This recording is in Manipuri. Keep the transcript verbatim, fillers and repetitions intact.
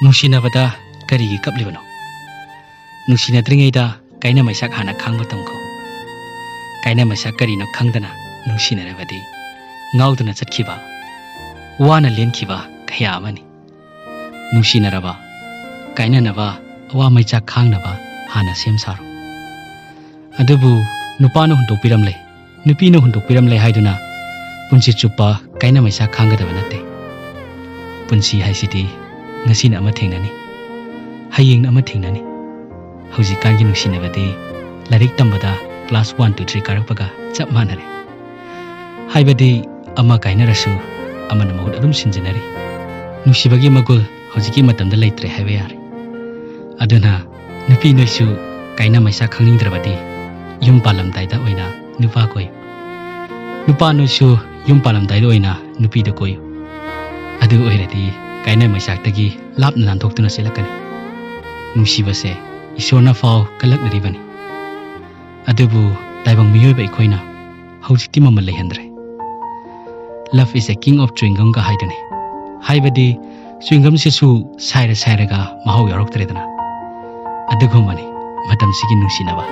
ꯅꯨꯡꯁꯤꯅꯕꯗ ꯀꯔꯤꯒꯤ ꯀꯞꯂꯤꯕꯅꯣ? ꯅꯨꯡꯁꯤꯅꯗ꯭ꯔꯤꯉꯩꯗ ꯀꯥꯏꯅ ꯃꯩꯁꯥꯛ ꯍꯥꯟꯅ ꯈꯥꯡꯕ ꯇꯝꯈꯣ꯫ ꯀꯥꯏꯅ ꯃꯩꯁꯥꯛ ꯀꯔꯤꯅꯣ ꯈꯪꯗꯅ ꯅꯨꯡꯁꯤꯅꯔꯕꯗꯤ ꯉꯥꯎꯗꯨꯅ ꯆꯠꯈꯤꯕ, ꯋꯥꯅ ꯂꯦꯟꯈꯤꯕ ꯀꯌꯥ ꯑꯃꯅꯤ꯫ ꯅꯨꯡꯁꯤꯅꯔꯕ, ꯀꯥꯏꯅꯅꯕ ꯑꯋꯥ ꯃꯩꯆꯥꯛ ꯈꯥꯡꯅꯕ ꯍꯥꯟꯅ ꯁꯦꯝ ꯁꯥꯔꯣ꯫ ꯑꯗꯨꯕꯨ ꯅꯨꯄꯥꯅ ꯍꯨꯟꯗꯣꯛꯄꯤꯔꯝꯂꯦ, ꯅꯨꯄꯤꯅ ꯍꯨꯟꯗꯣꯛꯄꯤꯔꯝꯂꯦ ꯍꯥꯏꯗꯨꯅ ꯄꯨꯟꯁꯤ ꯆꯨꯞꯄ ꯀꯥꯏꯅ ꯃꯩꯁꯥ ꯈꯥꯡꯒꯗꯕ ꯅꯠꯇꯦ꯫ ꯄꯨꯟꯁꯤ ꯍꯥꯏꯁꯤꯗꯤ ꯉꯁꯤꯅ ꯑꯃ ꯊꯦꯡꯅꯅꯤ, ꯍꯌꯦꯡꯅ ꯑꯃ ꯊꯦꯡꯅꯅꯤ꯫ ꯍꯧꯖꯤꯛꯀꯥꯟꯒꯤ ꯅꯨꯡꯁꯤꯅꯕꯗꯤ ꯂꯥꯏꯔꯤꯛ ꯇꯝꯕꯗ class one, two, three ꯀꯥꯔꯛꯄꯒ ꯆꯞ ꯃꯥꯟꯅꯔꯦ꯫ ꯍꯥꯏꯕꯗꯤ ꯑꯃ ꯀꯥꯏꯅꯔꯁꯨ ꯑꯃꯅ ꯃꯍꯨꯠ ꯑꯗꯨꯝ ꯁꯤꯟꯖꯤꯟꯅꯔꯤ꯫ ꯅꯨꯡꯁꯤꯕꯒꯤ ꯃꯒꯨꯜ ꯍꯧꯖꯤꯛꯀꯤ ꯃꯇꯝꯗ ꯂꯩꯇ꯭ꯔꯦ ꯍꯥꯏꯕ ꯌꯥꯔꯦ꯫ ꯑꯗꯨꯅ ꯅꯨꯄꯤ ꯅꯣꯏꯁꯨ ꯀꯥꯏꯅ ꯃꯩꯁꯥ ꯈꯪꯅꯤꯡꯗ꯭ꯔꯕꯗꯤ ꯌꯨꯝ ꯄꯥꯜꯂꯝꯗꯥꯏꯗ ꯑꯣꯏꯅ ꯅꯨꯄꯥ ꯀꯣꯏꯌꯨ꯫ ꯅꯨꯄꯥ ꯅꯣꯏꯁꯨ ꯌꯨꯝ ꯄꯥꯜꯂꯝꯗꯥꯏꯗ ꯑꯣꯏꯅ ꯅꯨꯄꯤꯗ ꯀꯣꯏꯌꯨ꯫ ꯑꯗꯨ ꯑꯣꯏꯔꯗꯤ ꯀꯥꯏꯅ ꯃꯩꯁꯥꯛꯇꯒꯤ ꯂꯥꯞꯅ ꯅꯥꯟꯊꯣꯛꯇꯨꯅ ꯆꯦꯜꯂꯛꯀꯅꯤ꯫ ꯅꯨꯡꯁꯤꯕꯁꯦ ꯏꯁꯣꯔꯅ ꯐꯥꯎ ꯀꯜꯂꯛꯅꯔꯤꯕꯅꯤ꯫ ꯑꯗꯨꯕꯨ ꯇꯥꯏꯕꯪ ꯃꯤꯑꯣꯏꯕ ꯑꯩꯈꯣꯏꯅ ꯍꯧꯖꯤꯛꯇꯤ ꯃꯃꯜ ꯂꯩꯍꯟꯗ꯭ꯔꯦ꯫ Love is a king of chewing gumꯒ ꯍꯥꯏꯗꯨꯅꯤ꯫ ꯍꯥꯏꯕꯗꯤ chewing gumꯁꯤꯁꯨ ꯁꯥꯏꯔ ꯁꯥꯏꯔꯒ ꯃꯍꯥꯎ ꯌꯥꯎꯔꯛꯇ꯭ꯔꯦꯗꯅ꯫ ꯑꯗꯨꯒꯨꯝꯕꯅꯤ ꯃꯇꯝꯁꯤꯒꯤ ꯅꯨꯡꯁꯤꯅꯕ꯫